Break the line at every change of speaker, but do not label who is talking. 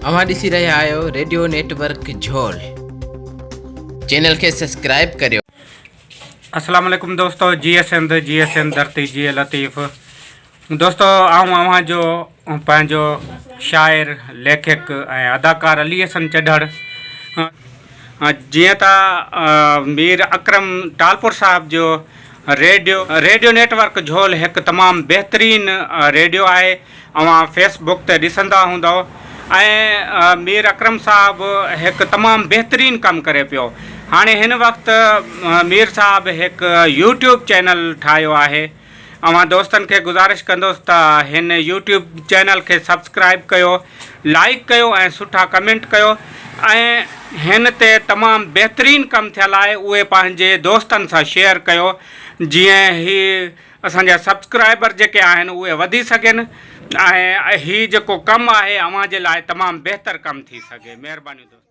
اوهان ڏسي رهيا آهيو ريڊيو نيٽ ورڪ جهول چينل کي سبسڪرائيب ڪريو.
اسلام عليڪم دوستو جيئي سنڌ جيئي سنڌ ڌرتي جيئي لطيف دوستو آئون اوهان جو پنهنجو شاعر ليکڪ ۽ اداڪار علي حسن چڍڙ جيئن ته مير اڪرم ٽالپور صاحب جو ريڊيو ريڊيو نيٽ ورڪ جهول هڪ تمام بهترين ريڊيو آهي اوهان فيس بڪ تي ڏسندا هوندؤ ۽ مير اڪرم صاحب هڪ تمام بهترين ڪم ڪري پيو هاڻي هن وقت مير صاحب هڪ يوٽيوب چينل ٺاهيو آهي اوهان دوستن کي گذارش ڪندس ته هن يوٽيوب چينل کي سبسڪرائب ڪيو لائيڪ ڪيو ۽ سٺا ڪمينٽ ڪيو ۽ هن تي تمام بهترين ڪم ٿيل آهي اهي پنهنجي دوستن سان شيئر ڪيو جيئن هي اسان جا سبسڪرائبر جيڪي آهن اهي وڌي سگهن ۽ هي جيڪو ڪم آهي اوهان جي لاء تمام بهتر ڪم ٿي سگهي مهرباني دوستو.